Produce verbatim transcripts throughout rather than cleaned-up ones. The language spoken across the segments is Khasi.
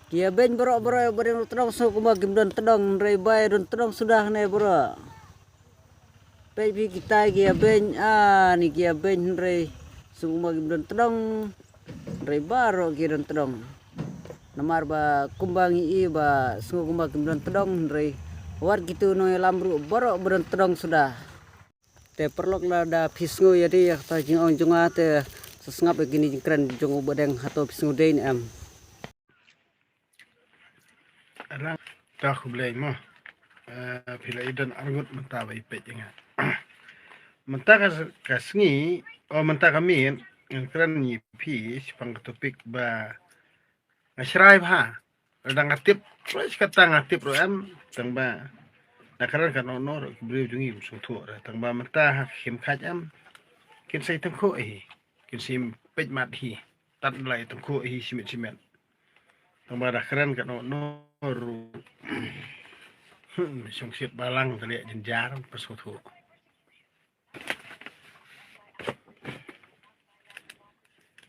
Ki ïa beiñ baroh baroh ïa ba dang tdong, sngew kumba kim don tdong, hynrei ba ïa don tdong suda hangne baroh. Peit phi kita ki ïa beiñ, ani ki ïa beiñ, hynrei sngew kumba kim don tdong, hynrei baroh ki don tdong. Namar ba kumba ngi i ba sngew kumba kim don tdong, hynrei wat kitu nongïalam ruh baroh ba don tdong suda. Te paralok, lada phi sngew ïa dei ïa kata jingong jong nga te sa sngap ïa kine jingkren jong u Badeng, hato phi sngew dei ne em? Alang, ta khublei mo. Eh, phi la i don arngut mynta ba i peit ïa nga. Mynta ka, ka sngi, o mynta ka miet, ngan kren ïa phi shaphang ka topic ba nga shrai bha. Lada nga tip, kata nga tip ruh em, tang ba da kren ka no no ruh ki briew jong ngi ym sngewthuh ruh, tang ba mynta ha khim khat em, kin sa ïa tyngkhuh hi, kin sa ïa peit mat hi, tad la ïa tyngkhuh hi shimet shimet. Tang ba da kren ka no no ruh, hmm, shongshit balang ka liah jynjar, ym sngewthuh.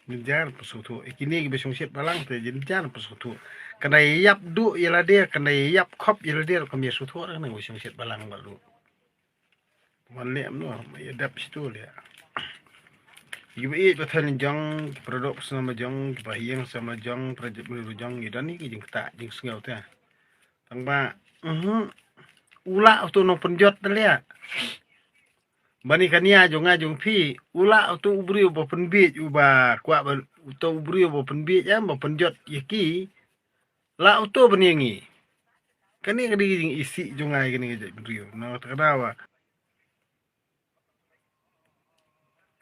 Jynjar ym sngewthuh. Ïa kine kiba shongshit balang te jynjar ym sngewthuh. Kane ïap duh ïa lade, kane ïap khop ïa lade, ruh kam ïa sngewthuh, kane ba shongshit balang ba duh. Wan leh mno, ma ïa dep shitu leh. Ïa ba ïeit ba thon jong, ki product sa ma jong, kiba ïeng sa ma jong, project mno jong, ïa don ïa ki jingktah, jingsngew te. Tang ba, mhm. U lah uto u nongpynjot te leh. Bani ka nia jong nga jong phi, u lah uto u briew ba pynbiej, uba kwah ba uto u briew ba pynbiej, em, ba pynjot ïa ki. Lah uto ban ïa ngi. Kane ka dei ka jingisih jong nga ïa kane ka jaitbynriew. Na kata ka daw,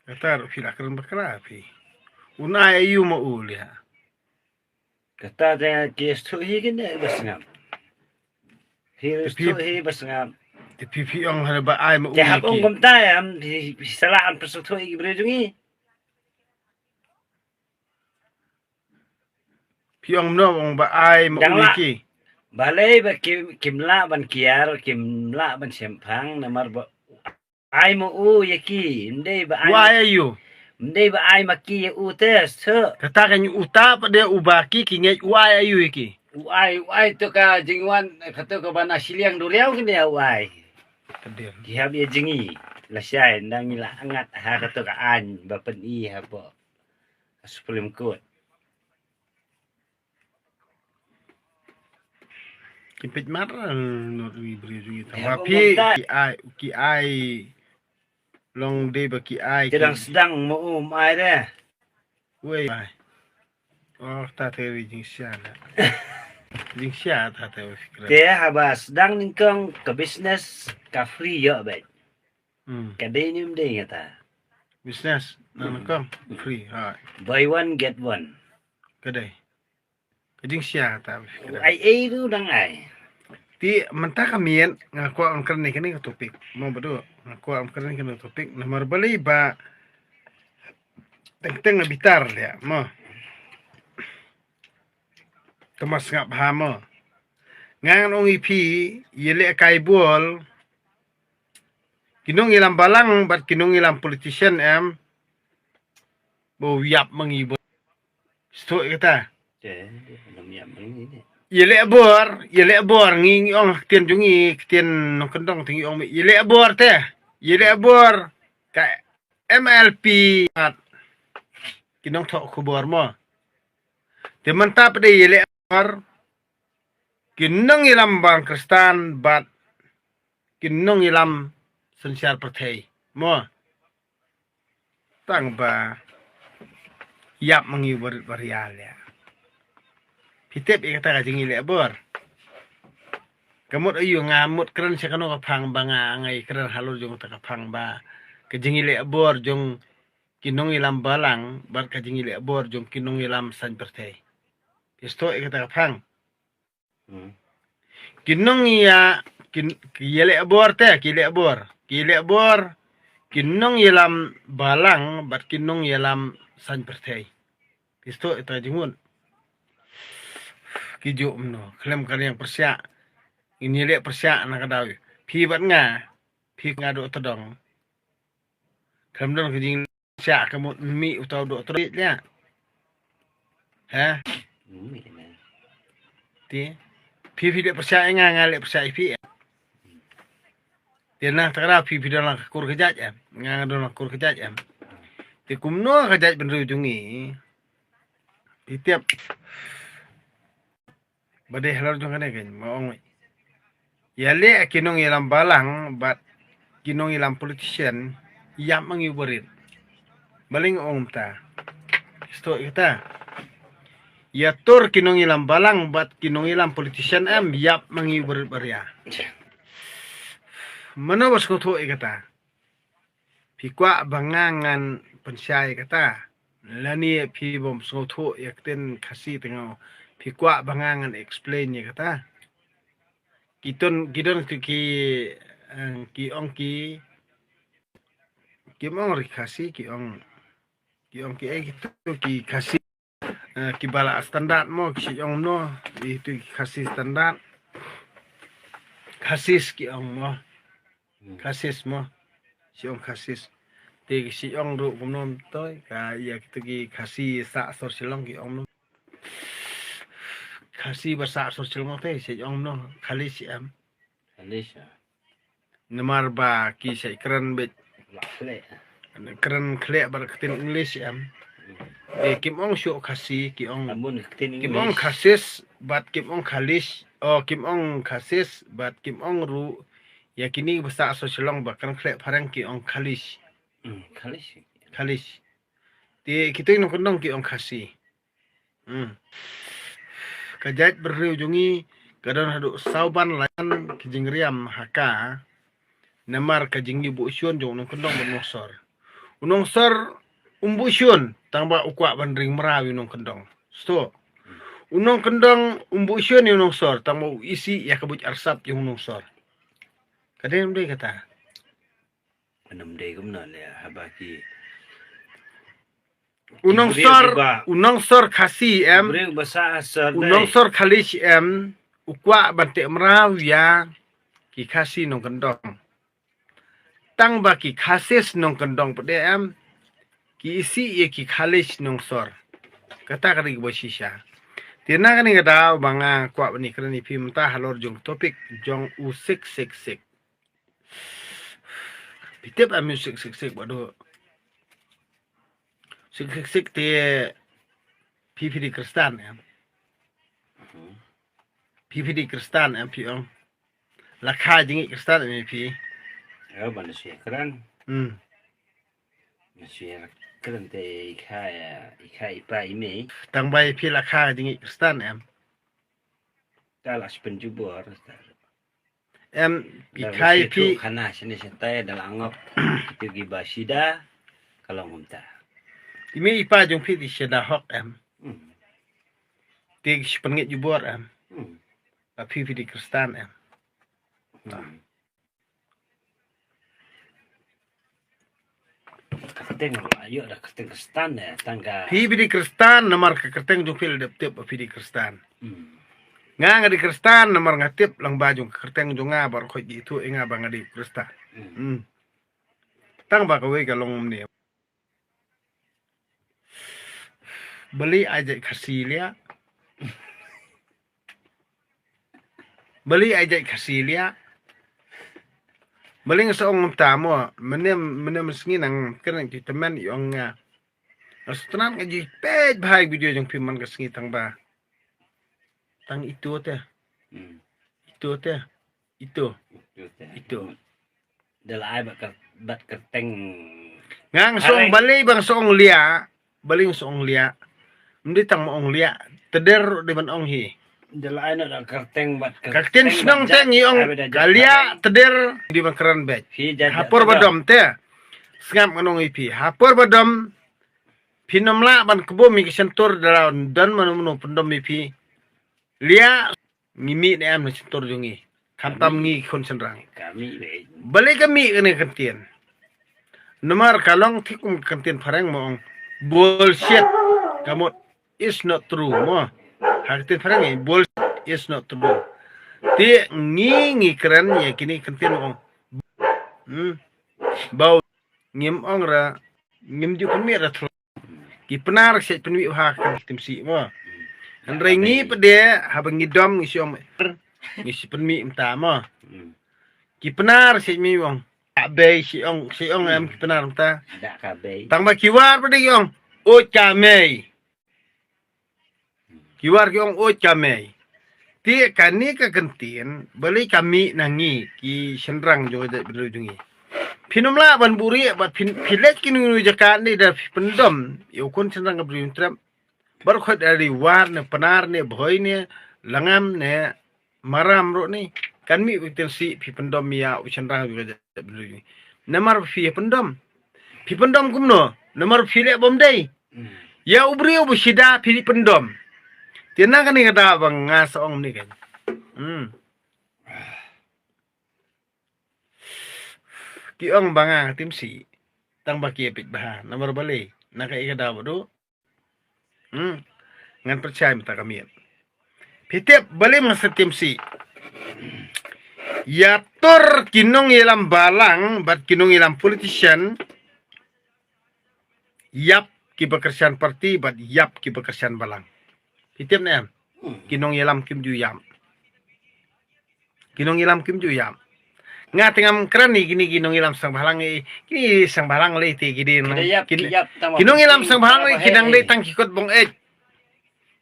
kata ruh phi la kren bakla phi. Un ai aïu ma u leh. Kata te ki sngewthuh hi kine ba sngap. Hi sngewthuh hi ba sngap. Te phi, phi ong hana ba ai ma u. Te hap ong kumta ïa, phi, phi sa lah ban pynsngewthuh ïa ki briew jong ngi. Phi ong mno, ong ba ai ma u ïa ki. Balei ba kim, kim lah ban kiar, kim lah ban shemphang, namar ba ai ma u ïa ki, ym dei ba ai. U ai aïu? Ym dei ba ai ma ki ïa u te, sngewthuh. Kata ka ngi uta pat de uba ki, ki ngeit u ai aïu ïa ki. U ai, u ai to ka jingwan, kato kaba na shiliang duriaw kine u ai. Ka dei. Ki hap ïa jngi, lashai, nda ngi la ngat ha kato ka aiñ, ba pyni hapoh Supreme Court. Ki peit mat la, not wi briew jong ngi. Tang ba phi, ki ai, ki ai. Long dei ba ki ai. Ki dang sdang mo um ai de. Wei. Ai. Oh, ta te wi jingshisha na. Jingshisha ta te wi fikra. Te haba sdang nyngkong ka business ka free ïoh bad. Hmm. Ka dei ne ym dei ngata. Business na nyngkong free. Ha. Buy one, get one. Ka dei. Ka jingshisha ta. Ai, ai, tu dang ai. Te mynta ka miet, nga kwah ban kren ïa kane ka topic. Mo ba dei, nga kwah ban kren ïa kane ka topic. Namar balei ba teng teng nga bitar leh, mo. Te ma sngap ha mo. Nga ngan ong ïa phi, ïa leh kai bol. Ki nongïalam balang, bad ki nongïalam politician em. Ba u ïap ma ngi ba. Sngewthuh kata. Te, ïa leh bor, ïa leh bor, ngi, ngi ong ktien jong ngi, ktien nongkyndong te ngi ong, ïa leh bor te. Ïa leh bor. Ka M L P, bad ki nongthoh khubor mo. Te mynta pat de ïa leh bor. Ki nongïalam balang Khristan, bad ki nongïalam synshar pyrthei. Mo. Tang ba ïap ma ngi barit baria leh. Phi tip ïa kata ka jingïaleh bor. Ka mut aïu nga mut kren sha kano ka phang ba nga ngai kren halor jong kata ka phang ba ka jingïaleh bor jong ki nongïalam balang bad ka jingïaleh bor jong ki nongïalam saiñ pyrthei. Phi sngewthuh ïa kata ka phang. Hmm. Ki nongïa, ki, ki ïaleh bor te, ki leh bor. Ki leh bor, ki nongïalam balang, bad ki nongïalam saiñ pyrthei. Phi sngewthuh ïa kata ka jingmut. Ki ju mano, khlem ka liang pyrshah. Ngin ïaleh pyrshah na ka daw. Phi bad nga, phi nga doh tdong. Khlem don ka jing Sha ka mut mih uta u doktor leh. Ha? Mih ne. Te phi phi dei pyrshah ïa nga, nga leh pyrshah ïa phi em? Te na takra phi phi don la ka kur ka jait em? Nga nga don la ka kur ka jait em? Te kumno ka jaitbynriew jong ngi? Phi tip ba dei halor jong kane kein ma ong, ïaleh ki nongïalam balang bad ki nongïalam politician ïap ma ngi u barit. Balei nga ong kumta? Sngewthuh ïa kata. Ïatur ki nongïalam balang bad ki nongïalam politician em, ïap ma ngi u barit baria. Mano ba sngewthuh ïa kata? Phi kwah ba nga ngan pynshai kata? Lane phi bym sngewthuh ïa ka ktien Khasi te nga, phi kwah ba nga ngan explain ïa kata? Ki ton, ki don ki, ki, eh, ki ong ki, ki ong ri Khasi, ki ong, ki ong ki, eh, ki tu ki Khasi, eh, ki ba la standard mo, ki shu ong no, itu ki Khasi standard. Khasis ki ong mo. Hmm. Khasis mo. Shu ong Khasis. Te ki shu ong ruh kumno toi, ka ïa kitu ki Khasi sah sor Shillong ki ong no. Khasi ba sah sor Shillong te shu ong no, Khalis em? Khalis, ah. Namar ba ki shu kren beit. Kren khleh bad ka ktien English em? Hmm. Eh, kim ong shuh Khasi, ki ong, kim ong Khasis bad kim ong Khalis. Oh, kim ong Khasis bad kim ong ruh ïa kine ba sah sor Shillong ba kren khleh phareng, ki ong Khalis. Hmm, Khalis. Khalis. Te kitu nongkyndong ki ong Khasi. Hmm. Ka jaitbynriew jong ngi ka don haduh saw ban lain ki jingriam ha ka. Namar ka jingïubuh shun jong u nongkyndong bad u nongsor. U nongsor um buh shun tang ba u kwah ban ring mraw ïa u nongkyndong. Sngewthuh? U nongkyndong um buh shun ïa u nongsor tang ba u isih ïa ka buit arsap jong u nongsor. Ka dei ym dei kata? Ym dei kumno leh haba ki U nongsor, u nongsor Khasi em, u nongsor Khalis em, u kwah ban teh mraw ïa ki Khasi nongkyndong. Tang ba ki Khasis nongkyndong pat em, ki isih ïa ki Khalis nongsor. Kata ka dei kaba shisha. Te na kane ka daw ba nga kwah ban ïakren ïa phi mynta halor jong topic jong u six six six. Phi tip em u six six six ba dei? Six six six te phi phi dei Khristan em? Phi phi dei Khristan em phi ong? La kha jingïeit Khristan em phi? Ïa, ban shu kren. Hmm. Ban shu kren te i kha, i kha i pa i mei. Tang ba phi la kha jingïeit Khristan em? Ta la shu pynjubor. Em, i kha i phi khana shane shatai da la ngop. Kitu ki ba shida ka long kumta. I mei i pa jong phi dei shada hok em? Hmm. Te ki shu pynngeit jubor em? Hmm. Ba phi phi dei Khristan em? Hmm. Kyrteng la ïoh da kyrteng Khristan ne tang ka. Phi phi dei Khristan namar ka kyrteng jong phi la dep tip ba phi dei Khristan. Hmm. Nga nga dei Khristan namar nga tip lang ba jong ka kyrteng jong nga baroh khoit ki ithuh ïa nga ba nga dei Khristan. Hmm. Hmm. Tang ba kawei ka long kumne. Balei ai jait Khasi liah? Balei ai jait Khasi liah? Balei nga sa ong kumta mo, mynne mynne mynsngi nang kren ki tymmen i ong nga. Nga sngewtynnat nga ju peit bha ïa video jong phi man ka sngi tang ba. Tang itu te. Hmm. Itu te. Itu. Itu te. Itu. Da la ai bad kyr-, bad kyrteng. Nga nga sa ong balei ba nga sa ong liah, balei nga sa ong liah. Ym dei tang ma ong liah, teder dei ban ong hi. Da la ai noh da kyrteng bad kyrteng. Ka ktien shnong te ngi ong ka liah teder dei ban kren beit. Ha por ba dom te. Sngap ngan ong ïa phi. Ha por ba dom phin ym lah ban kbum ïa ki shyntur da la don mano mano pyndom ïa phi. Liah ngi mih ne em na shyntur jong ngi. Khamtam ngi khun shynrang. Balei ka mih kane ka ktien? Namar ka long thik kum ka ktien phareng ma ong bullshit. Ka mut is not true mo. Ha ka ktien phareng ngi bullshit is not true. Te ngi ngi kren ïa kine ki ktien ma ong. Hmm. Bau ngim ong ra ngim ju pynmih ra thlong. Ki Pnar ki shet pynwih ha ka Kynrad Timsih mo. Hynrei ngi pdeng haba ngi dom ngi shu ong, ngi shu pynmih mynta mo. Ki Pnar shu mih ong. Ka bei shu ong, shu ong em ki Pnar mynta. Tang ba ki War pdeng ki ong, oi ka mei. Ki War ki ong oi ka mei. Te kane ka kyntien balei ka mih na ngi ki shynrang jong ka jaitbynriew jong ngi. Phin ym lah ban buhrieh bad phin, phi leit kino kino jaka ne da phi pyndom ïa u khun shynrang ka Bri Hynñiewtrep. Baroh khoit da ri War ne Pnar ne Bhoi ne Langam ne Maram ruh ne. Kan mih u Tiemsih phi pyndom ïa u shynrang jong ka jaitbynriew jong ngi. Namar phi ïa pyndom. Phi pyndom kumno? Namar phi leh bym dei. Ïa u briew ba shida phi pyndom. Te na kane ka daw ba nga sa ong ne kan. Hmm. Ki ong ba nga Tiemsih. Tang ba ki ïa peit bha. Namar balei? Na ka ïa ka daw ba du. Hmm. Ngan pyrshah mynta ka miet. Phi tip balei nga sa Tiemsih? Ïa tur ki nongïalam balang bad ki nongïalam politician. Ïap ki ba kyrshan party bad ïap ki ba kyrshan balang. Phi tip ne em? Ki nongïalam kim ju ïap. Ki nongïalam kim ju ïap. Nga te ngam kren ïa kine ki nongïalam seng bhalang, eh, kine seng bhalang lei te ki dei nang, ki nongïalam seng bhalang lei ki dang dei tang ki kot bong ej.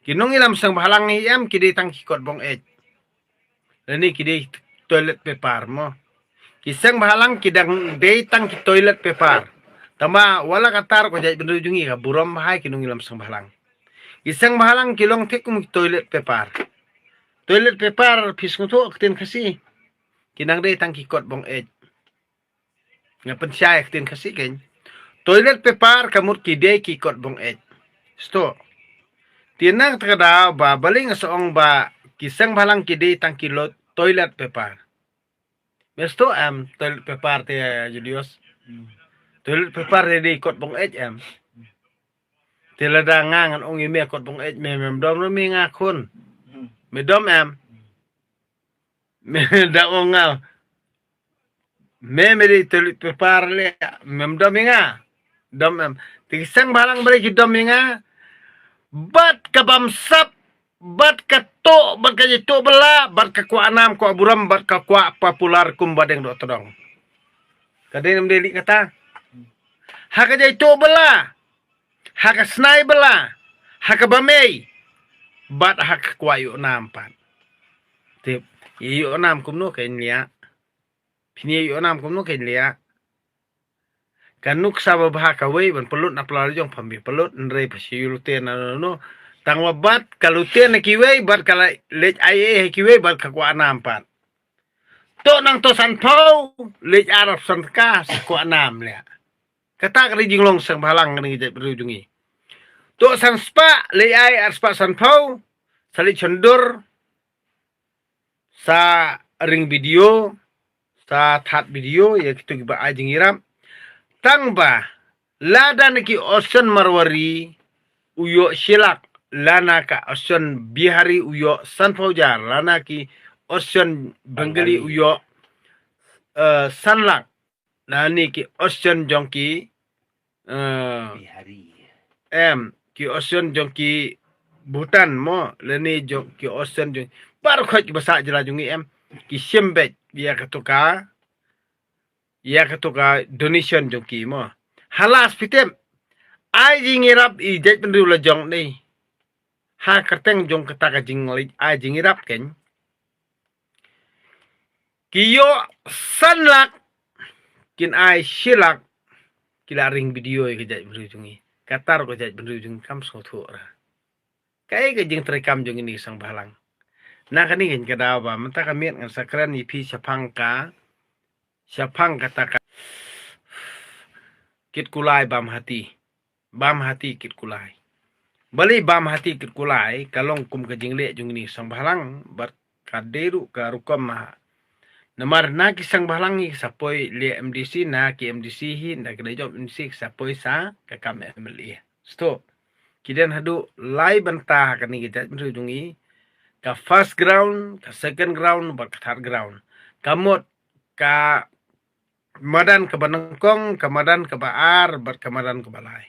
Ki nongïalam seng bhalang hi em ki dei tang ki kot bong ej. Lane ki dei toilet paper mo. Ki seng bhalang ki dang dei tang ki toilet paper. Tangba wat la katta ka jaitbynriew jong ngi ka burom bha ïa ki nongïalam seng bhalang. Ki seng bhalang ki long thik kum ki toilet paper. Toilet paper phi sngewthuh ka ktien Khasi. Ki dang dei tang ki kot bong ej. Nga pynshai ka ktien Khasi kein. Toilet paper ka mut ki dei ki kot bong ej. Sngewthuh. Te na kata ka daw ba balei nga sa ong ba ki seng bhalang ki dei tang ki toilet paper. Me sngewthuh em toilet paper te, Julius? Toilet paper te dei kot bong ej em. Te lada nga ngan ong ïa me kot bong ej me mem dom ruh me nga khun. Me dom em. Me da ong nga. Me me dei toilet paper lei mem dom ïa nga. Dom em. Te ki seng bhalang balei ki dom ïa nga. Bad ka bam sap, bad ka tuh, bad ka jaituh bylla, bad ka kwah nam kwah burom, bad ka kwah popular kum ba deng doh tdong. Ka dei nam dei lei kata. Ha ka jaituh bylla. Ha ka snai bylla, ha ka bam ei, bad ha ka kwah ïoh nam pat. Te ïoh nam kumno kein lei. Phin ïoh nam kumno kein lei. Ka nuksa ba bha kawei ban pynlut na pla la jong pha ym pynlut hynrei pha shu lute na no no. Tangba bad ka lute na kiwei bad ka leit ai ei ha kiwei bad ka kwah nam pat. To nangto sanphew leit arap san ka kwah nam lei. Kata ka dei jinglong seng bhalang kane ka jaitbynriew jong ngi. To san spah leit ai ar spah sanphew sa leit shon dur sa ring video sa that video ïa kito kiba ai jingïarap. Tangba lada na ki option Marwari u ïoh shi lak lane ka option Bihari u ïoh sanphew hajar lane ki option Bengali u ïoh, eh, san lak. Lane ki option jong ki, eh, em, ki option jong ki Bhutan mo, lane jong ki option jong baroh khoit ki ba sah jylla jong ngi em, ki shim beit ïa kato ka, ïa kato ka donation jong ki mo. Halas phi tip, ai jingïarap i jaitbynriew la jong ne. Ha kyrteng jong kata ka jingleit ai jingïarap kein. Ki ïoh san lak, kin ai shi lak, ki la ring video ïa ka jaitbynriew jong ngi. Kata ruh ka jaitbynriew jong ngi kam sngewthuh ra. Kaei ka jingtrei kam jong ngi ni seng bhalang. Na kane kein ka daw ba mynta ka miet ngan sa kren ïa phi shaphang ka, shaphang kata ka kit kulai bam hati. Bam hati kit kulai. Balei bam hati kit kulai ka long kum ka jingleh jong ngi seng bhalang bad ka dei ruh ka rukom ha. Namar na ki seng bhalang ngi sa poi leh M D C na ki M D C hi na ki dei jop M D C sa poi sa ka kam M L A. Sngewthuh. Ki don haduh lai bynta ha kane ka jaitbynriew jong ngi. Ka first ground, ka second ground bad ka third ground. Ka mut ka madan kaba nyngkong, ka madan kaba ar bad ka madan kaba lai.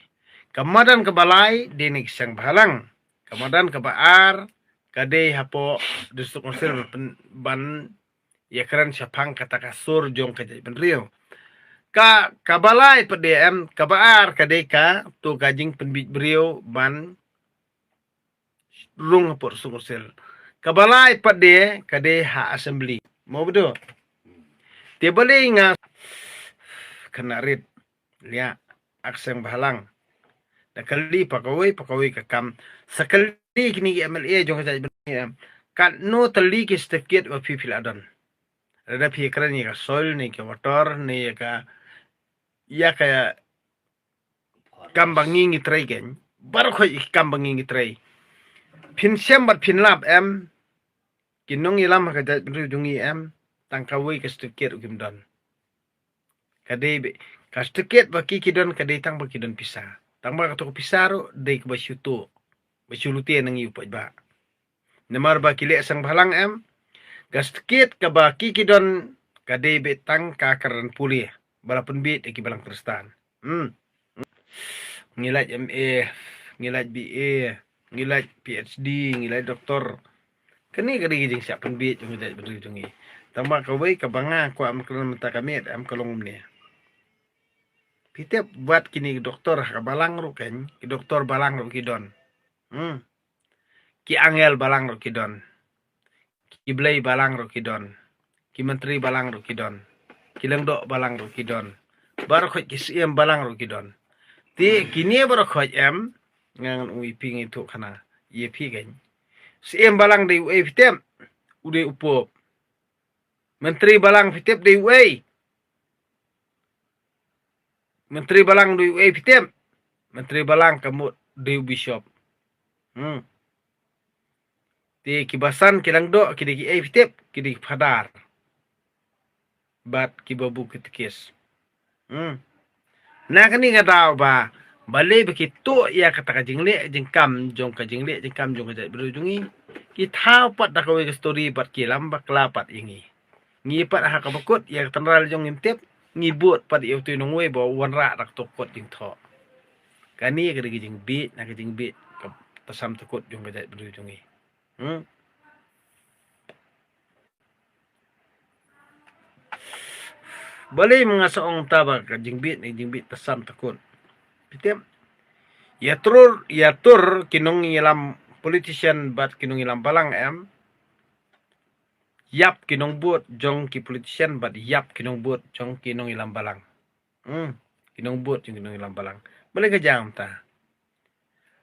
Ka madan kaba lai dei na ki seng bhalang. Ka madan kaba ar ka dei hapoh District Council ban, ban ïakren shaphang kata ka sur jong ka jaitbynriew. Ka, kaba lai pat de em, kaba ar ka dei kato ka jingpynbiej briew ban rung hapoh District Council. Kaba lai pat de ka dei ha assembly. Mo bedo. Te balei nga khynnah rit, liah, ak seng bhalang. Da kali pa kawei pa kawei ka kam. Sa kali kini ki M L A jong ka jaitbynriew em. Katno tylli ki certificate ba phi phi la don. Lada phi kren ïa ka soil ne ka water ne ïa ka, ïa ka kam ba ngi ngi trei keiñ. Baroh khoit ki kam ba ngi ngi trei. Phin shem bad phin lap em. Ki nongïalam ha ka jaitbynriew jong ngi em. Tang kawei ka certificate ruh kim don. Ka dei be, ka certificate ba ki ki don ka dei tang ba ki don pisa. Tang ba kato ka pisa ruh dei kaba shu tuh, ba shu lute na ngi u paidbah. Namar ba ki leh seng bhalang em. Ka certificate kaba ki ki don ka dei be tang ka kyrdan pule ba la pynbiej da ki balang Khristan. Hmm. Ngi lait M A, ngi lait B A, ngi lait P H D, ngi lait doktor. Kane ka dei ka jingshah pynbiej jong ka jaitbynriew jong ngi. Tang ba kawei kaba nga kwah ban kren mynta ka miet em ka long kumne. Phi tip bad kine ki doktor ha ka balang ruh keiñ, ki doktor balang ruh ki don. Hmm. Ki angel balang ruh ki don. Ki blei balang ruh ki don. Ki myntri balang ruh ki don. Ki lyngdoh balang ruh ki don. Baroh khoit ki siem balang ruh ki don. Te kine baroh khoit em, nga ngan ong ïa phi, ngi thuh khana ïa phi keiñ. Siem balang dei uei phi tip? U dei u pop. Myntri balang phi tip dei uei? Myntri balang dei uei phi tip? Myntri balang ka mut dei u bishop. Hmm. Te ki basan ki lyngdoh ki dei kiei phi tip? Ki dei ki phadar bad ki babu katekis. Hmm. Na kane ka daw ba balei ba ki tuh ïa kata ka jingleh jingkam jong ka, jingleh jingkam jong ka jaitbynriew jong ngi. Ki thaw pat da kawei ka story bad ki lam bakla pat ïa ngi. Ngi pat ha kaba kut ïa ka tynrai jong ngi ym tip, ngi bud pat ïa uto u nongwei ba u wanrah da kato ka kot jingthoh. Kane ka dei ka jingbiej na ka jingbiej ka tasam takut jong ka jaitbynriew jong ngi. Hmm. Balei ma nga sa ong ta ba ka jingbiej ne jingbiej tasam takut. Phi tip. Ïa tur, ïa tur ki nongïalam politician bad ki nongïalam balang em. Ïap ki nongbud jong ki politician bad ïap ki nongbud jong ki nongïalam balang. Hmm. Ki nongbud jong ki nongïalam balang. Balei ka jam ta?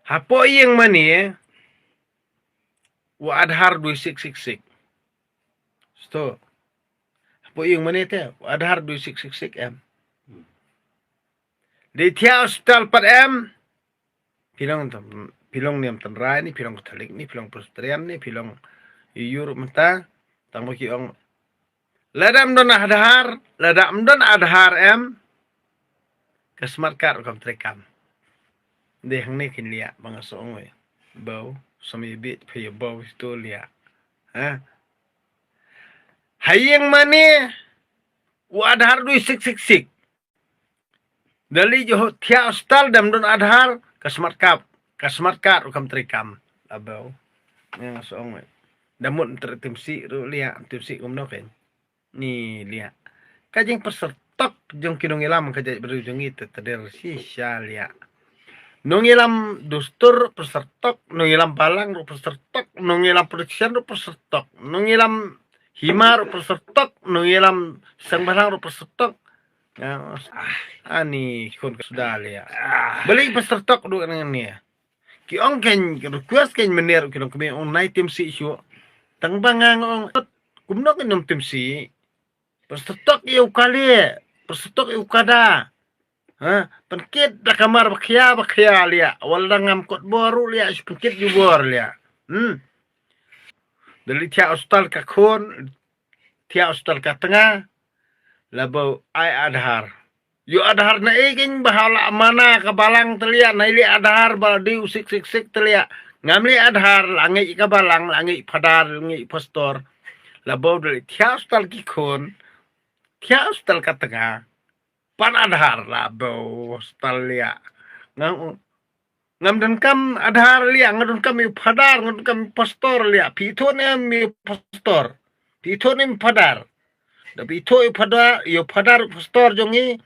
Hapoh ïing mane u Aadhaar dui sik sik sik. Sto. Hapoh ïing mane te u Aadhaar dui sik sik sik em. Dei thiah hospital pat em. Phi long tam, phi long niam tynrai ne, phi long Katholik ne, phi long Presbyterian ne, phi long ïa u ruh mynta. Tang ba ki ong lada ym don Aadhaar, lada ym don Aadhaar em, ka smart card ruh kam treikam. Dei hangne kin liah ba nga sa ong wei. Bau, sa me bit phi bau sto liah. Ha? Ha ïing mane u Aadhaar dui sik sik sik. Da leit thiah hospital da ym don Aadhaar, ka smart card, ka smart card ruh kam treikam. Abau. Nga sa ong wei. Da mut ym trei tim sih ruh liah, tim sih kumno keiñ. Ni liah. Ka jingpyrshah tok jong ki nongïalam ka jaitbynriew jong ngi te tdem shisha liah. Nongïalam dustur pyrshah tok, nongïalam balang ruh pyrshah tok, nongïalam politician ruh pyrshah tok, nongïalam hima ruh pyrshah tok, nongïalam seng balang ruh pyrshah tok. Ah, ani khun ka suda liah. Balei pyrshah tok duk nang ni. Ki ong keiñ, ki request keiñ mynne ruh ki long kmie ong nai tim sih shuh. Tang ba nga ong kumno kin ym tim sih. Pyrshah tok ïa u kali, pyrshah tok ïa u kada. Ha, pynkit da ka mar ba khia ba khia liah. Wat la ngam kot bor ruh liah, shu pynkit ju bor liah. Hmm. Da leit thiah hospital ka khun, thiah hospital ka tnga, la bau ai Aadhaar. Ïoh Aadhaar na ei keiñ ba ha la mana ka balang te liah, nai leh Aadhaar ba dei u sik sik sik te liah. Ngam leh Aadhaar, la ngeit ka balang, la ngeit phadar, la ngeit pastor. La bau da leit thiah hospital ki khun, thiah hospital ka tnga. Pan Aadhaar la bau hospital liah. Nga ong Ngam donkam Aadhaar liah, nga donkam ïa u phadar, nga donkam ïa u pastor liah. Phi ithuh ne em ïa u pastor? Phi ithuh ne em ïa u phadar? Da phi ithuh ïa u phadar, ïa u phadar u pastor jong ngi.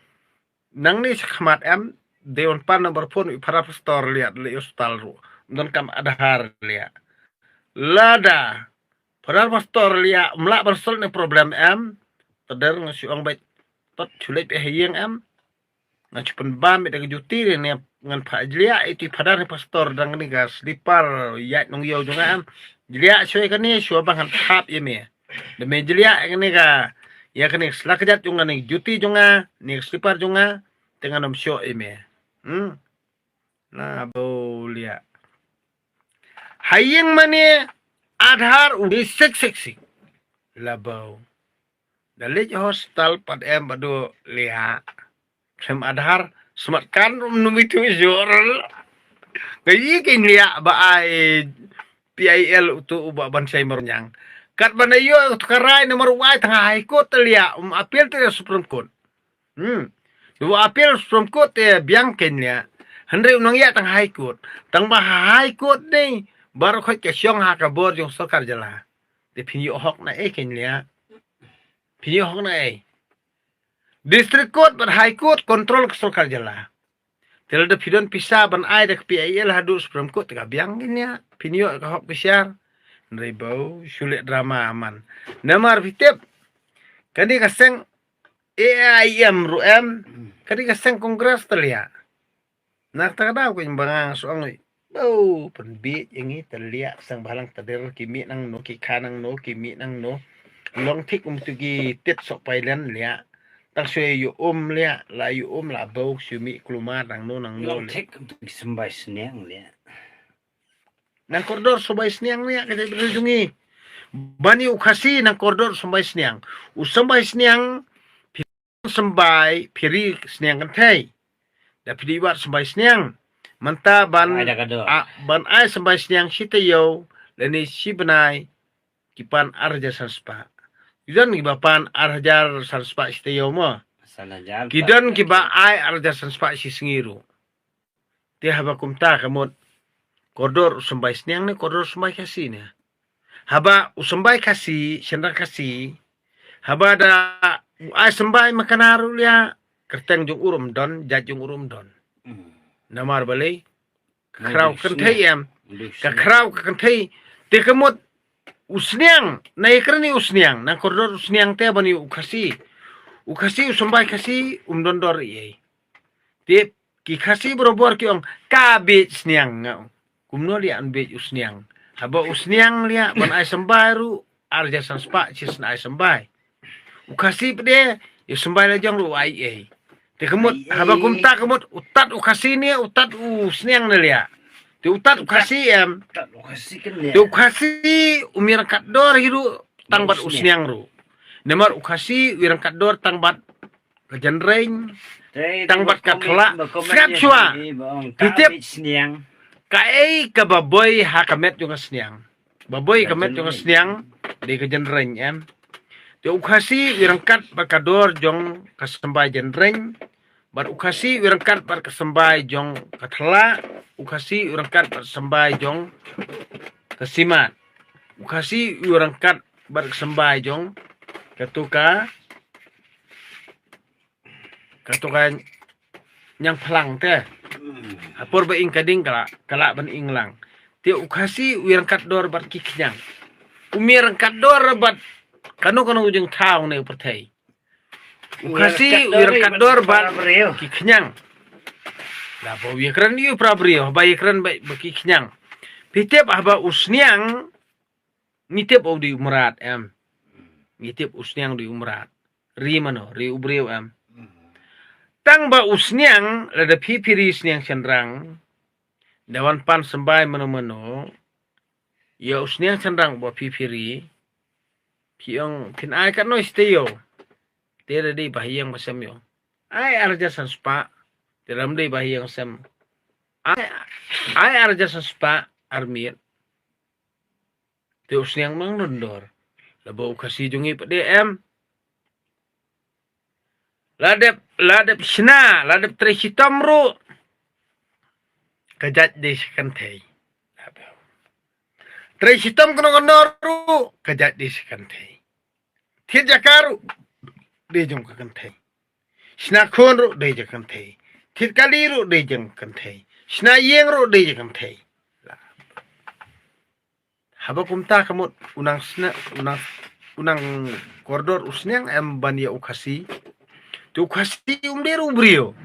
Nangne shakhmat em, dei ban pan number phone ïa u phadar pastor liah, leit hospital ruh. Donkam Aadhaar liah. Lada phadar pastor liah, um lah ban solve ne problem em. Tadar nga shu ong beit, tot shu leit beit ha ïing em. Nga shu pynbam beit da ka juti ne, ngan phah jliah ïa u phadar ne pastor da kane ka slipar ïaid nongïew jong nga em. Jliah shuwa ïa kane, shuwa ba ngan thap ïa me. Da me jliah ïa kane ka, ïa kane ka sla kjat jong nga ne, juti jong nga ne, ka slipar jong nga, te ngan ym shoh ïa me. Hmm. La bau liah. Ha ïing mane Aadhaar u dei sek sek sek. La bau. Da leit hospital pat em ba dei liah. Khlem Aadhaar, smat kan um numi tu jor. Ka ïa ka liah ba ai P I L uto u Bah Banshai Marweiñang. Katba na ïoh uto ka rai namar u ai tang ha High Court te liah, um appeal te Supreme Court. Hmm. U appeal Supreme Court te biang ka liah. Hynrei u nang ïa tang High Court. Tang ba ha High Court ne baroh khoit ka shong ha ka bor jong sorkar jylla. Te phin ïoh hok na ei ka liah. Phin ïoh hok na ei. District Court bad High Court control ka sorkar jylla. Te lada phi don pisa ban ai da ka P I L haduh Supreme Court te ka biang ka liah. Phin ïoh ka hok bishar. Hynrei bau shu leh drama man. Namar phi tip. Kane ka seng A I M ruh em. Kane ka seng Congress te liah. Na kata ka daw ka ba nga shu ong, bau pynbieit ïa ngi te liah, seng bhalang te der ki mih nangno, ki kha nangno, ki mih nangno. Long thik um tu ki tit sok pailen liah. Tang shu ïa um liah, la ïa um la bau shu mih kulmar nangno nangno. Long thik um tu ki symbai sniang liah. Nang kordor symbai sniang liah ka jaitbynriew jong ngi. Ban ïa u Khasi nang kordor symbai sniang. U symbai sniang symbai phi ri sniang kynthei. Da phi dei wad symbai sniang. Mynta ban ai da ka dor. A, ban ai symbai sniang shi taïew lane shi bnai ki pan ar hajar san spah. Ki don kiba pan ar hajar san spah shi taïew mo. San hajar. Ki don kiba ai ar hajar san spah shi sngi ruh. Te haba kumta ka mut kordor u symbai sniang ne kordor u symbai Khasi ne. Haba u symbai Khasi, shynrang Khasi, haba da u ai symbai makana ruh liah, kyrteng jong u ruh ym don, jait jong u ruh ym don. Hmm. Namar balei? Ka khraw kynthei em. Ka khraw ka kynthei. Te ka mut u sniang, na ïa kren ïa u sniang, nang kordor u sniang te ban ïa u Khasi. U Khasi u symbai Khasi um don dor ei ei. Te ki Khasi barabor ki ong ka bieit sniang nga ong. Kumno liah un bieit u sniang? Haba u sniang liah ban ai symbai ruh ar hajar san spah shi snem ai symbai. U Khasi pat de ïa symbai la jong ruh ai ei. Te ka mut haba kumta ka mut u tat u Khasi ne u tat u sniang ne liah. Te u tat u Khasi em. Te u Khasi um ïa ryngkat dor hi ruh tang bad u sniang ruh. Namar u Khasi u ïa ryngkat dor tang bad ka jynreng, tang bad ka thla. Sngap shuwa. Phi tip kaei kaba boi ha ka met jong ka sniang? Ba boi ka met jong ka sniang dei ka jynreng em. Te u Khasi u ïa ryngkat bad ka dor jong ka symbai jynreng. Bad u Khasi u ïa ryngkat bad ka symbai jong ka thla. U Khasi u ïa ryngkat bad symbai jong ka simat. U Khasi u ïa ryngkat bad ka symbai jong katu ka Kato ka ñiang phlang te. Ha por ba ing ka ding ka lah, ka lah ban ing lang. Te u Khasi u ïa ryngkat dor bad ki khñiang. Um ïa ryngkat dor bad kano kano ka jingthaw ne u pyrthei. U Khasi u ïa ryngkat dor bad ki khñiang. Lah ba u ïa kren ïa u para briew, ba ïa kren ba, ba ki khñiang. Phi tip haba u sniang, ngi tip u dei u mrad em. Ngi tip u sniang u dei u mrad. Ri mano, ri u briew em. Tang ba u sniang, lada phi phi ri sniang shynrang, da wan pan symbai mano mano, ïa u sniang shynrang ba phi phi ri, phi ong phin ai katno shi taïew. Te lada dei ba ha ïing ba sem ïoh, ai ar hajar san spah. Te lada ym dei ba ha ïing sem, ai, ai ar hajar san spah ar miet. Te u sniang nang don dor. Lada u Khasi jong ngi pat de em. La dep, la dep shna, la dep trei shitom ruh. ka jait dei sha kynthei. Trei shitom kano kano ruh ka jait dei sha kynthei. Thied jaka ruh dei jong ka kynthei. Shna khun ruh dei jong ka kynthei. Thied kali ruh dei jong ka kynthei. Shna ïing ruh dei jong ka kynthei. Haba kumta ka mut u nang sne-, u nang, u nang kordor u sniang em ban ïa u Khasi. Te u Khasi um dei ruh u briew.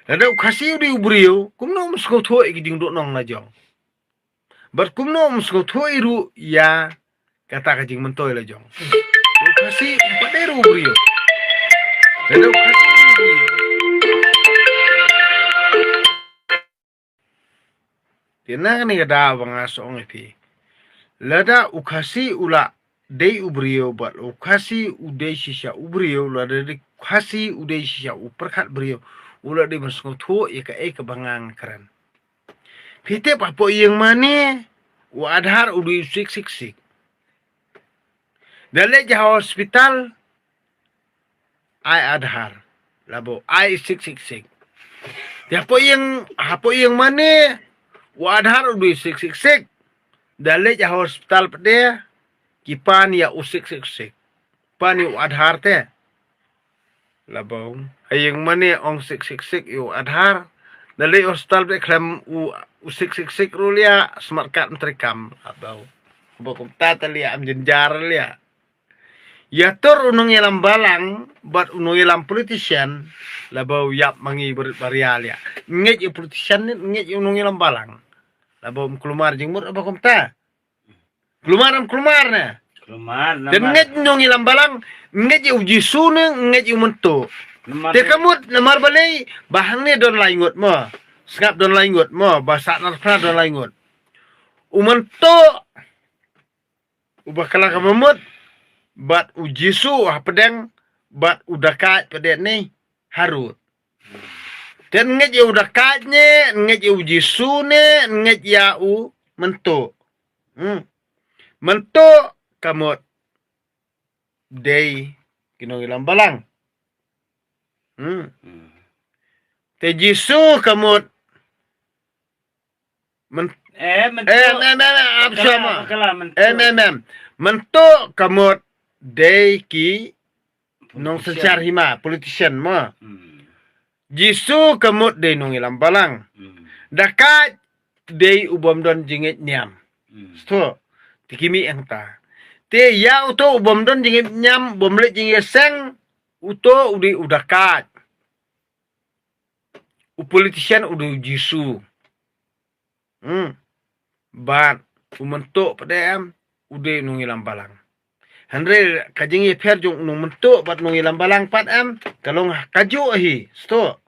Lada u Khasi u dei u briew, kumno um sngewthuh ïa ki jingduhnong la jong. Bad kumno um sngewthuh ïa ruh ïa kata ka jingmyntoi la jong. U Khasi um pat dei ruh u briew. Lada u Khasi u dei u briew. Te na kane ka daw ba nga sa ong ïa phi. Lada u Khasi u la dei u briew bad u Khasi u dei shisha u briew, lada dei u Khasi u dei shisha u pyrkhat briew, u la dei ban sngewthuh ïa kaei kaba nga kren. Phi tip hapoh ïing mane u Aadhaar u dei u six six six. Da leit ha hospital, ai Aadhaar. Laba ai six six six. Te hapoh ïing, hapoh ïing mane u Aadhaar u dei six six six. Da leit ha hospital pat de ki pan ïa u six six six. Pan ïa u Aadhaar te. Laba ha ïing mane ong six six six ïa u Aadhaar. Da leit hospital pat de khlem u, u six six six ruh ïa smart card em treikam. Laba. Ba kumta te ïa am jynjar ïa. Ïa tur u nongïalam balang bad u nongïalam politician, laba u ïap ma ngi bar-, baria ïa. Ngeit ïa u politician ne ngeit ïa u nongïalam balang. Laba um kulmar jingmut laba kumta. Kulmar em kulmar ne. Kulmar. Te namar ngeit u nongïalam balang, ngeit ïa u Jisu ne ngeit ïa u Myntoi. Namar te ka mut namar balei ba hangne don lai ngut mo. Sngap don lai ngut mo, ba sah nar phra don lai ngut. U Myntoi uba kylla ka mamut, bad u Jisu hapdeng, bad u Dakait pat de ne harud. Te ngeit ïa u Dakait ne ngeit ïa u Jisu ne ngeit ïa u Myntoi. Hmm. Myntoi ka mut dei ki nongïalam balang. Hmm. Hmm. Te Jisu ka mut Men-, eh, Myntoi. Em, em, em, em, am Bakla, shama. Bakla, Myntoi. Em, em, em. Myntoi ka mut dei ki nongsynshar hima, politician mo. Hmm. Jisu ka mut dei nongïalam balang. Hmm. Dakait dei u bym don jingngeit niam. Hmm. Sto. Te ki mih hangta. Te ïa uto u bym don jingngeit niam, bym leh jingïaseng, uto u dei u dakait. U politician u dei u Jisu. Hmm. Bad u Myntoi pat em, u dei u nongïalam balang. Hynrei ka jingïapher jong u nong Myntoi bad nongïalam balang pat em, ka long kajuh hi, sto.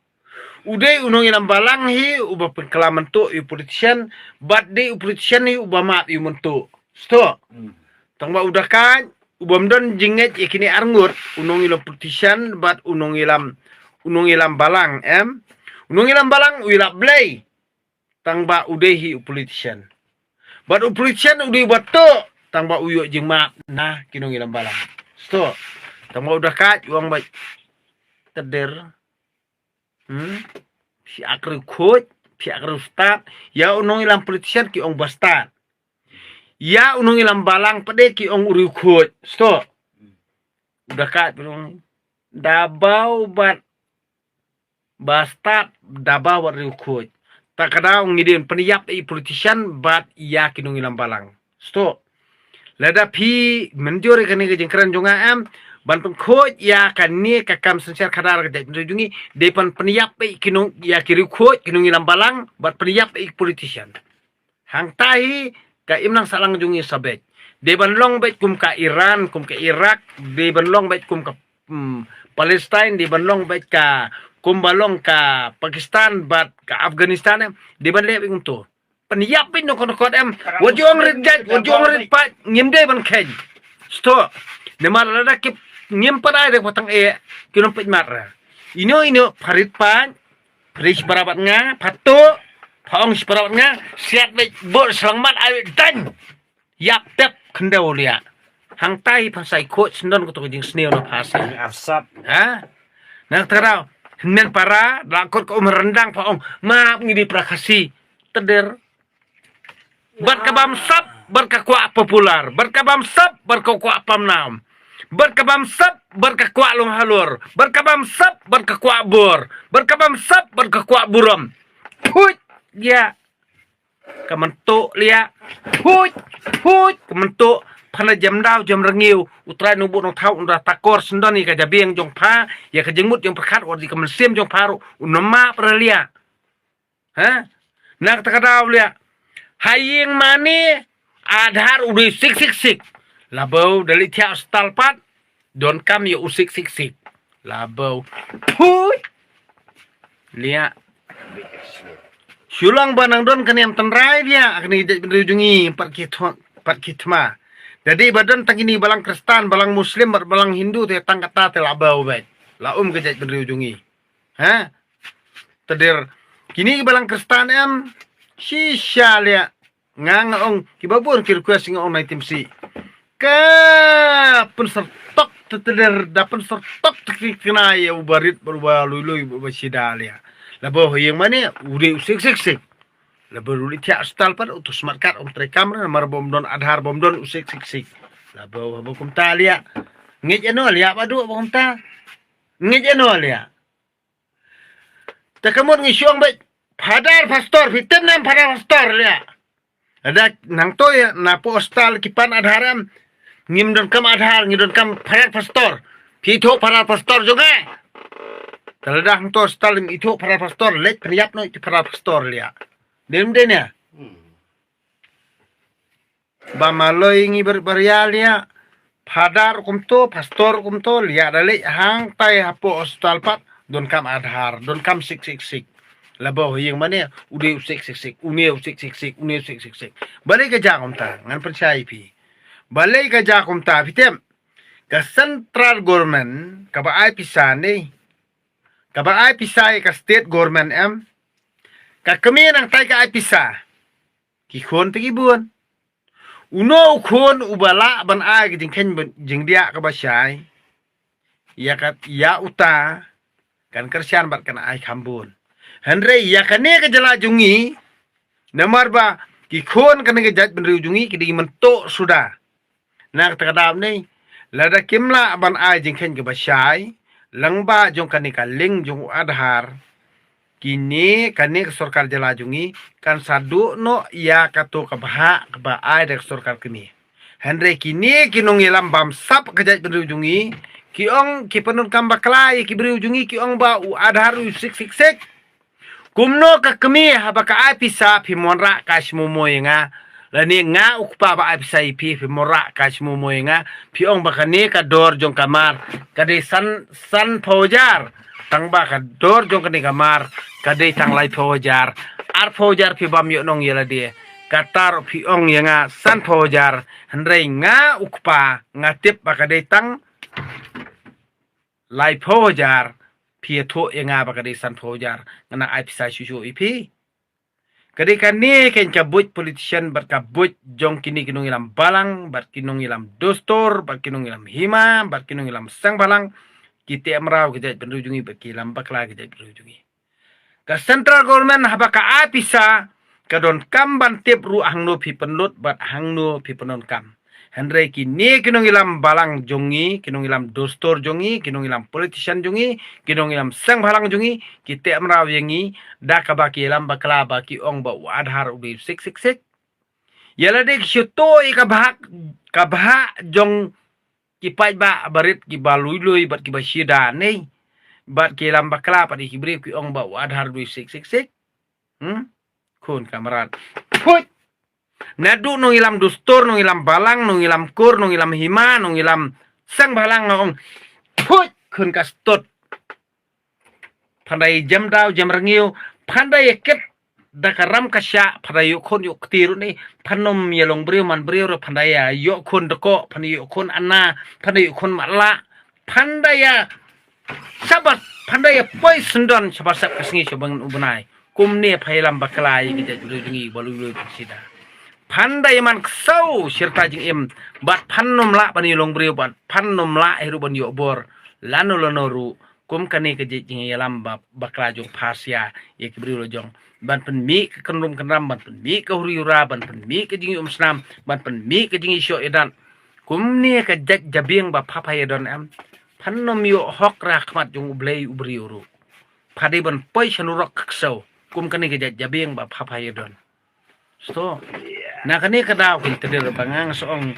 U dei u nongïalam balang hi, uba pynkylla Myntoi ïa u politician, bad dei u politician hi, uba map ïa u Myntoi. Sto. Hmm. Tang ba u dakait, u bym don jingngeit ïa kine arngut, u nongïalam politician, bad u nongïalam, u nongïalam balang, em. U nongïalam balang, u ïalap Blei. Tang ba u dei hi u politician. Bad u politician u dei uba tuh, tang ba u ïoh jingmap na ki nongïalam balang. Sto. Tang ba u dakait, u ong ba teder. Hmm? Phi ak riewkhuid, phi ak riewstad. Ïa u nongïalam politician ki ong bastad. Ïa u nongïalam balang pat de ki ong u riewkhuid. Sto. U dakait pat ong. Dabaw bad bastad, dabaw bad riewkhuid. Ta ka daw ngi dei pynïap ïa u politician bad ïa ki nongïalam balang. Sto. Lada phi mynjur ïa kane ka jingkren jong nga em, ban pynkhuid ïa kane ka kam synshar khadar ka jaitbynriew jong ngi, dei ban pynïap ïa ki nong, ïa ki riewkhuid, ki nongïalam balang, bad pynïap ïa ki politician. Hangta hi ka imlang sahlang jong ngi sa beit. Dei ban long beit kum ka Iran, kum ka Iraq, dei ban long beit kum ka, hmm, Palestine, dei ban long beit ka, kumba long ka Pakistan, bad ka Afghanistan, em, dei ban leh beit kumto. Pynïap beit nongkot nongkot em. Wat ju ong rit jait, wat ju ong rit paid, ngim dei ban kheiñ. Sto. Namar lada ki ngim pat ai de patang eh, ki nong peit mat ra. Ino ino pha rit paid, pha rit shipara bad nga, pha tuh, pha ong shipara bad nga, siat beit bor shlangmat ai beit daiñ. Ïap tep khyndew liah. Hangta hi pha sai khuid sndon kato ka jingsniew na pha sa. Arsap. Ha? Na kata ka daw, hynmen para, da la kut ka um ryndang pha ong, map ngi dei para Khasi. teder. Bad ka bam sap, bad ka kwah popular. Bad ka bam sap, bad ka kwah pamnam. Bad ka bam sap, bad ka kwah long halor. Bad ka bam sap, bad ka kwah bor. Bad ka bam sap, bad ka kwah burom. Phuit, ya. Ka mynta liah. Phuit, phuit, ka mynta. Phan da jem daw, jem rngiew. U Trai Nongbuh Nongthaw un da takor syndon ïa ka jabieng jong pha, ïa ka jingmut jong pyrkhat, wat ïa ka mynsiem jong pha ruh un ym map re liah. Ha? Na kata ka daw liah. Ha ïing mane Aadhaar u dei six six six. Laba da leit thiah hospital pat, donkam ïa u six six six. Laba. Phuit. Liah. Shu long ba nang don ka niam tynrai liah, kane ka jaitbynriew jong ngi, pat ki thma, pat ki thma. Da dei ba don tang kine balang Khristan, balang Muslim, bad balang Hindu te tang kata te laba u bad. La um ka jaitbynriew jong ngi. Ha? Teder. Kine ki balang Khristan em. Shisha liah. Nga nga ong kiba bun ki request nga ong nai tim si. Ka pynsertok te teder, da pynsertok te ki kena ïa u barit bad u ba lui lui bad u ba shida liah. Laba ha ïing mane u dei u six six six. Laba ruh leit thiah hospital pat uto smat kat um trei kam re namar bym don Aadhaar bym don u six six six. Laba haba kumta liah. Ngeit ïa no liah ba duk ba kumta. Ngeit ïa no liah. Te ka mut ngi shu ong beit, Phadar pastor, phi tip ne em Phadar pastor liah. Lada nangto ïa na poh hospital ki pan Aadhaar em. Ngim donkam Aadhaar, ngi donkam Phadar pastor. Phi ithuh Phadar pastor jong nga. Te lada hangto hospital im ithuh Phadar pastor, leit pynïap noh ïa Phadar pastor liah. Dei ne em dei ne? Ba maloi ngi bar, baria liah. Phadar kumto, pastor kumto, liah da leit hangtai hapoh hospital pat, donkam Aadhaar, donkam six six six. Laba ha ïing mane u dei u six six six, une u six six six, une u six six six. Balei ka jia kumta, ngan pynshai ïa phi. Balei ka jia kumta, phi tip. Ka central government, kaba ai pisa ne. Kaba ai pisa ïa ka state government em. Ka kmie nangtai ka ai pisa. Ki khun te ki bun. Uno u khun uba lah ban ai ka jingkheiñ ba, jingdiah kaba shai. Ïa ka, ïa uta kan kyrshan bad kan ai kham bun. Hynrei ïa kane ka jylla jong ngi, namar ba ki khun kane ka jaitbynriew jong ngi ki dei ki mynta suda. Na kata ka daw ne, lada kim lah ban ai jingkheiñ kaba shai, lyngba jong kane ka link jong u Aadhaar, kine, kane ka sorkar jylla jong ngi kan sa duh noh ïa kato ka bhah kaba ai da ka sorkar kmie. Hynrei kine ki nongïalam bamsap ka jaitbynriew jong ngi, ki ong ki pyndonkam bakla ïa ki briew jong ngi, ki ong ba u Aadhaar u six six six. Kumno ka kmie haba ka ai pisa phi wanrah ka shmomo ïa nga. Lane nga u kpa ba ai pisa ïa phi, phi wanrah ka shmomo ïa nga. Phi ong ba kane ka dor jong ka mar ka dei san, sanphew hajar. Tang ba ka dor jong kane ka mar ka dei tang laiphew hajar. Arphew hajar phi bam ïoh nong ïa lade. Kata ruh phi ong ïa nga sanphew hajar. Hynrei nga u kpa nga tip ba ka dei tang laiphew hajar, phi ïathuh ïa nga ba ka dei sanphew hajar, nga nang ai pisa shuh shuh ïa phi. Ka dei kane keiñ ka buit politician bad ka buit jong kine ki nongïalam balang, bad ki nongïalam dustur, bad ki nongïalam hima, bad ki nongïalam seng balang, ki teh mraw ka jaitbynriew jong ngi, bad ki ïalam bakla ka jaitbynriew jong ngi. Ka central government haba ka ai pisa, ka donkam ban tip ruh hangno phi pynlut bad hangno phi pyndonkam. Hynrei kine ki nongïalam balang jong ngi, ki nongïalam dustur jong ngi, ki nongïalam politician jong ngi, ki nongïalam seng balang jong ngi, ki teh mraw ïa ngi da kaba ki ïalam bakla ba ki ong ba u Aadhaar u dei six six six. Ïa lade ki shu tuh ïa ka bhah, ka bhah jong ki paidbah barit kiba lui lui bad kiba shida ne, bad ki ïalam bakla pat ïa ki briew ki ong ba u Aadhaar u dei six six six. Hmm? Khun ka mrad. Phuit. Naduh nongïalam dustur, nongïalam balang, nongïalam kur, nongïalam hima, nongïalam seng balang nga ong. Phuit, khun ka stud. Phan da ïa jem daw, jem rngiew, phan da ïa kit da ka ram ka shah, phan da ïoh khun ïoh kti ruh ne, phan ym ïa long briew man briew ruh, phan da ïa ïoh khun dkoh, phan da ïoh khun ana, phan da ïoh khun matlah, phan da ïa shabat, phan da ïa poi syndon shabat sep ka sngi sha ban u bnai. Kumne pha ïalam bakla ïa ki jaitbynriew jong ngi ba lui lui ba shida. Phan da ïa man ksew shirta jingim bad phan ym lah ban ïa long briew bad phan ym lah hi ruh ban ïoh bor lano lano ruh. Kum kane ka jingïalam ba bakla jong phasia ïa ki briew la jong, ban pynmih ka kynrum kynram, ban pynmih ka huri hura, ban pynmih ka jingïum snam, ban pynmih ka jingïashoh ïadat. Kumne ka jait jabieng ba pha pha ïadon em, phan ym ïoh hok ra khmat jong U Blei u briew ruh. Pha dei ban poi sha nurok ka ksew kum kane ka jait jabieng ba pha pha ïadon. So na kane ka daw, kynti dei ba nga nga sa ong,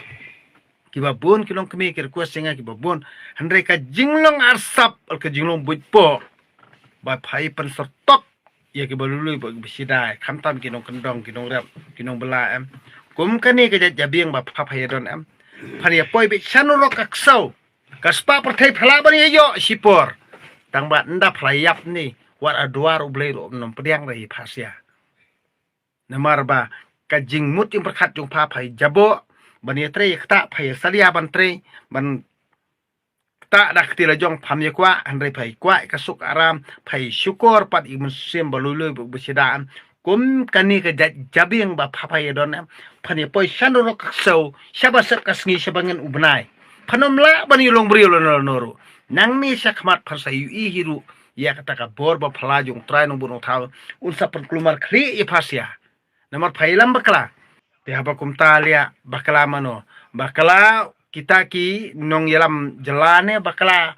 kiba bun ki longkmie ki request ïa nga kiba bun, hynrei ka jinglong arsap, ka jinglong buit poh, ba pha ïa pynsertok ïa kiba lui lui bad kiba shida, khamtam ki nongkyndong, ki nongrep, ki nongbylla em. Kum kane ka jait jabieng ba pha pha ïadon em, phan ïa poi beit sha nurok ka ksew. Ka spah pyrthei pha lah ban ïa ïoh shipor, tang ba ynda pha la ïap ne, wat ha dwar U Blei ruh ym pdiang re hi phasia. Namar ba ka jingmut jingpyrkhat jong pha, pha ïa jaboh ban ïa trei, ïa ktah, pha ïa salia ban trei, ban ktah da kti la jong pham ïa kwah, hynrei pha ïa kwah ïa ka suk aram, pha ïa shukor pat ïa ka mynsiem ba lui lui bad ba shida. Kum kane ka jait jabieng ba pha pha ïadon em, phan ïa poi sha nurok ka ksew, sha ba sep ka sngi, sha ba ngen u bnai. Phan ym lah ban ïa long briew lano lano ruh. Nangne sha khmat phan sa ïohi hi ruh ïa kata ka bor ba phylla jong U Trai Nongbuh Nongthaw, un sa pynkulmar khlieh ïa phasia. Namar pha ïalam bakla. Te haba kumta liah bakla mano? Bakla kita ki nongïalam jylla ne bakla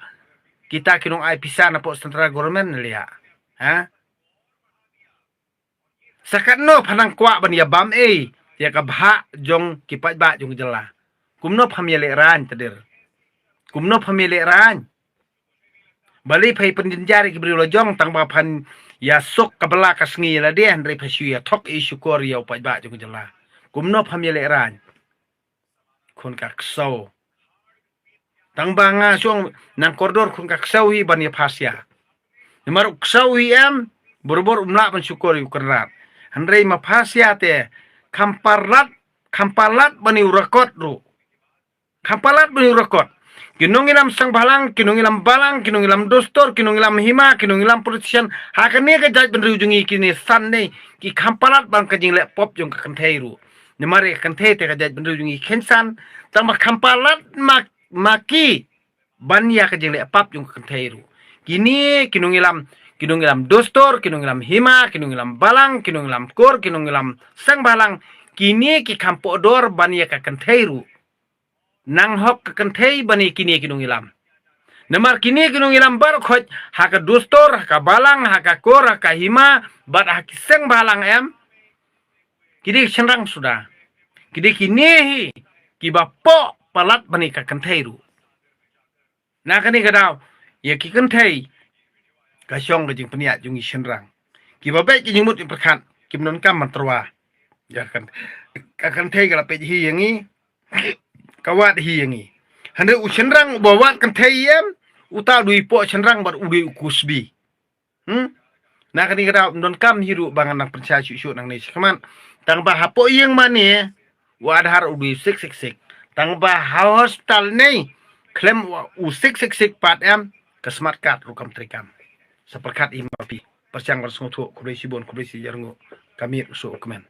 kita ki nong ai pisa na pok central government ne liah? Ha? Sa katno pha nang kwah ban ïa bam ei ïa ka bhah jong ki paidbah jong ka jylla? Kumno pham ïa lehraiñ, Tadir? Kumno pham ïa lehraiñ? Balei pha ïa pynjynjar ïa ki briew la jong, tang ba phan ïa suk ka bylla ka sngi ïa lade, hynrei pha shu ïa thok ïa shukor ïa u paidbah jong ka jylla? Kumno pham ïa lehraiñ? Khun ka ksew. Tang ba nga shong nang kordor khun ka ksew hi ban ïa phasia. Namar u ksew hi em, borobor um lah ban shukor ïa u kynrad. Hynrei ma phasia te, kham palat, kham palat ban ïa u rakot ruh. Kham palat ban ïa u rakot. Ki nongïalam seng bhalang, ki nongïalam balang, ki nongïalam dustur, ki nongïalam hima, ki nongïalam politician, ha kane ka jaitbynriew jong ngi kine san ne, ki kham palat ban ka jingleh pop jong ka kynthei ruh. Namar ïa ka kynthei te ka jaitbynriew jong ngi kynsan, tang ba kham palat ma, ma ki ban ïa ka jingleh pop jong ka kynthei ruh. Kine ki nongïalam, ki nongïalam dustur, ki nongïalam hima, ki nongïalam balang, ki nongïalam kur, ki nongïalam seng bhalang, kine ki kham pohdor ban ïa ka kynthei ruh. Nang hok ka kynthei ban ïa kine ki nongïalam. Namar kine ki nongïalam baroh khoit, ha ka dustur, ha ka balang, ha ka kur, ha ka hima, bad ha ki seng bhalang em, ki dei shynrang suda. Ki dei kine hi kiba poh palat ban ïa ka kynthei ruh. Na kane ka daw, ïa ki kynthei ka shong ka jingpynïaid jong ngi shynrang. Kiba beit ki jingmut jingpyrkhat, kim donkam ban tyrwa. Ïa ka kynthei ka la peit hi ïa ngi, ka wad hi ïa ngi. Hynrei u shynrang uba wad kynthei em, uta u dei u poh shynrang bad u dei u kusbi. Hmm? Na kane ka daw ym donkam hi ruh ba ngan nang pynshai shuh shuh nangne shakhmat. Tang ba hapoh ïing mane u Aadhaar u dei u six six six. Tang ba ha hospital ne khlem u six six six pat em, ka smart card ruh kam treikam. Sa pyrkhat hi ma phi. Pyrshang ban sngewthuh, khublei shibun, khublei shi hajar nguh. Ka miet u suk u kmen.